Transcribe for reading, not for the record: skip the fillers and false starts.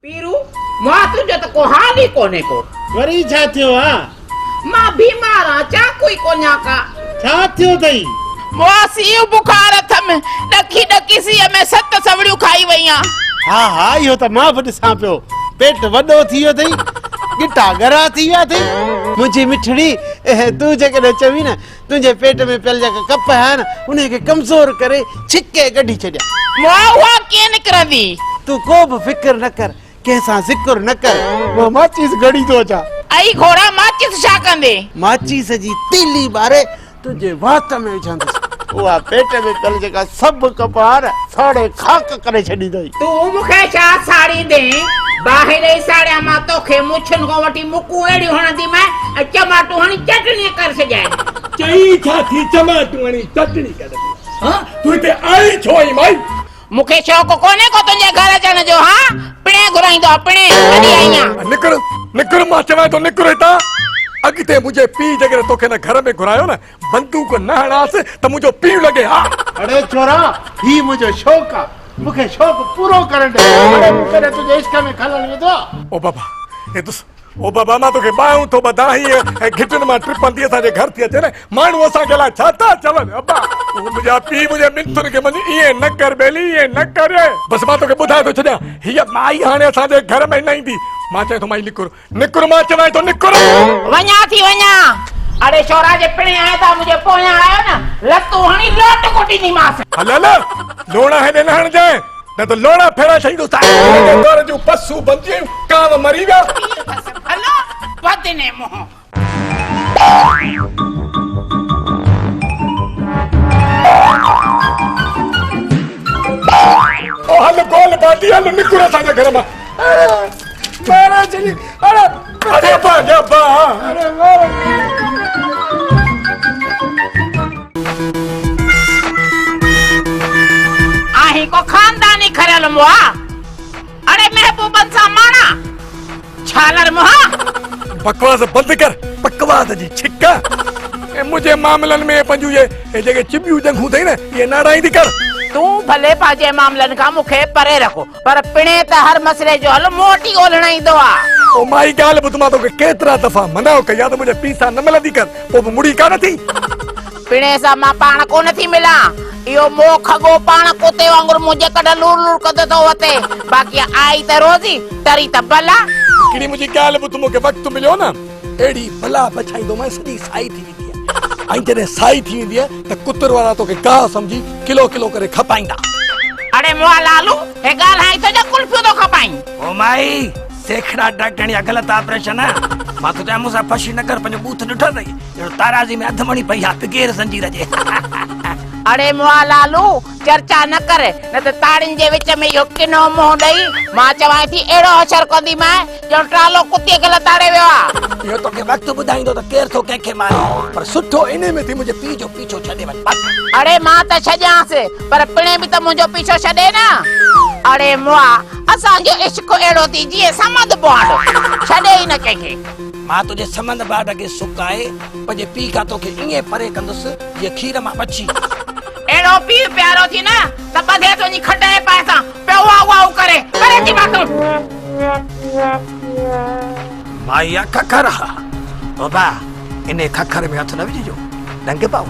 پيرو، مان تنهنجو ته ڪو حال ئي ڪونهي ڪو. وري ڇا ٿيو آ؟ مان بيمار آن، چاقو ئي ڪونهيان ڪا. ڇا ٿيو اٿئي؟ مئا سيء بخار اٿم، ڏکي ڏکي سيء ۾ ست سوڙيون کائي وئي آن. ها ها اهو ته مان به ڏسان پيو، پيٽ وڏو ٿي ويو اٿئي، ڳٽا ڳرا ٿي ويا اٿئي. منهنجي مٺڙي، تون جيڪڏهن چوين نه تنهنجي پيٽ ۾ پيل جيڪا ڪپهه آهي نه انهي کي ڪمزور ڪري ڇڪي ڪڍي ڇڏيان. مئا اها ڪيئن نڪرندي؟ تون ڪو به فڪر نه ڪر، ڪنهن سان ذڪر نه ڪر، مان ماچيس گهڙي ٿو اچان. اي گهوڙا ماچيس ڇا ڪندين؟ ماچيس جي تيلي ٻاري تنهنجي وات ۾ وجهندس. اها پيٽ ۾ پيل جيڪا سڀ ڪپهه آهي نه ساڙي خاڪ ڪري ڇڏيندئي. تون مون کي ڇا ساڙيندين؟ باهه ڏئي ساڙيان مان توکي، مڇن کان وٺي مڪون اهڙيون هڻنديمانء ۽ چماٽون هڻي چٽڻي ڪري ڇڏيانء. چئين ڇا ٿي چماٽون هڻي چٽڻي ڪري ها تون هتي آئي ڇو آهين مائي؟ مون کي شوق ڪونهي ڪو تنهنجي گهر اچڻ جو ها پڻهين گهرائيندو آ پڻهين ڪڏهن آئي آن. نڪر نڪر مان چوانء ٿو نڪر هتان اڳتي منهنجي پيء جيڪڏهن توکي هن گهر ۾ گهرايو نه بندوق نه هڻانس ته منهنجو پيء لڳي ها. اڙي ڇورا هي منهنجو شوق آ مون کي شوق پورو ڪرڻ ڏي. اڙي مون ڪڏهن تنهنجي عشق ۾ خلل وڌو آ. او بابا هي ڏس او بابا مان توکي ٻانهون ٿو ٻڌان هيء گهٽين مان ٽپندي اسان جي گهر ٿي اچي نه ماڻهو اسان کي الائي ڇا ٿا چون ابا او منهنجا پيء منهنجي منٿن کي مڃ ائين نه ڪر ٻيلي ائين نه ڪر بس مان توکي ٻڌائي ٿو ڇڏيان هيء مائي هاڻي اسان جي گهر ۾ نه ايندي مان چوان ٿو مائي نڪر نڪر مان چوانء ٿو نڪر. وڃان ٿي وڃان. اڙي شورا جي پڻهين آئي تان منهنجي پويان آيو نه لتون هڻي لوٽ ڪٽينديمانس. هل هل لوڻا هيڏي نه هڻجانء نه ته لوڻا ڦيرائي ڇڏيندوسانء. منهنجي گهر جون پسون بند ٿي ويون ڪانء مري ويا. پير اٿس ڀلو بدني منهن. او هل گول بادي هل نڪر اسان جي گهر مان. مارا ڇڏي اڙي اڙي ابا جا ابا. اڙي مارا. آهين ڪو خانداني کريل مئا اڙي محبوبن سان ماڻا ڇالر منهن. بڪواس بند ڪر بڪواس جي ڇڪ ۽ منهنجي معاملن ۾ پنهنجون اهي جيڪي چٻيون ڄنگهون اٿئي نه اهي نه اڙائيندي ڪر. تون ڀلي پنهنجي معاملن کان مون کي پري رک پر پڻهين ته هر مسئلي جو حل مون وٽ ئي ڳولڻ ايندو آ. او مائي ڳالهه ٻڌ مان توکي ڪيترا دفعا منع ڪئي آ ته منهنجي پيء سان نه ملندي ڪر پوء به مڙي ڪانه ٿي. پڻهين سان مان پاڻ ڪونه ٿي ملان. اهو موهه کڳو پاڻ ڪتي وانگر منهنجي ڪڍ لور لور ڪندو ٿو وتي. باقي آئي ته روزي، ٽري ته بلا. هڪڙي منهنجي ڳالهه ٻڌ مون کي وقت مليو نه اهڙي بلا بڇائيندومانء سڄي سائي ٿي ويندينء ۽ جڏهن سائي ٿي ويندينء ته ڪتر وارا توکي گاهه سمجهي ڪلو ڪلو ڪري کپائيندا. اڙي مئا لالو، هي ڳالهائين ٿو يا ڪلفيون ٿو کپائين؟ او مائي، سيکڙاٽ ڊاڪٽرياڻي جا غلط آپريشن. مان ٿو چوان مون سان ڦشي نه ڪر، پنهنجو ٻوٿ ڏٺو اٿئي؟ ڄڻ تارازي ۾ اڌ مڻي پئي آ بغير زنجير جي. اڙي مئا لالو، چرچا نه ڪر، نه ته تاڙين جي وچ ۾ اهو ڪنو منهن ڏئي، مان چوانء ٿي اهڙو حشر ڪنديمانء، ڄڻ ٽرالو ڪتيء کي لتاڙي ويو آ. اهو توکي وقت ٻڌائيندو ته ڪير ٿو ڪنهن کي ماري، پر سٺو انهي ۾ ٿي منهنجي پيء جو پيڇو ڇڏي وڃ بس. اڙي مان ته ڇڏيانس، پر پڻهين به ته منهنجو پيڇو ڇڏي نه. اڙي مئا، اسان جو عشق اهڙو ٿي جيئن سمند بانڊ، ڇڏي ئي نه ڪنهن کي. مان تنهنجي سمند بانڊ کي سڪائي پنهنجي پيء کان توکي ائين پري ڪندس جيئن کير مان مڇي. اهڙو پيء پيارو ٿي نه ته ٻڌيس وڃي کڏ جي پاهه سان پيو واء واء ڪري، پري ٿي مان تون. مائي آ ککر آ. بابا انهي ککر ۾ هٿ نه وجهجو ڏنگ پئو.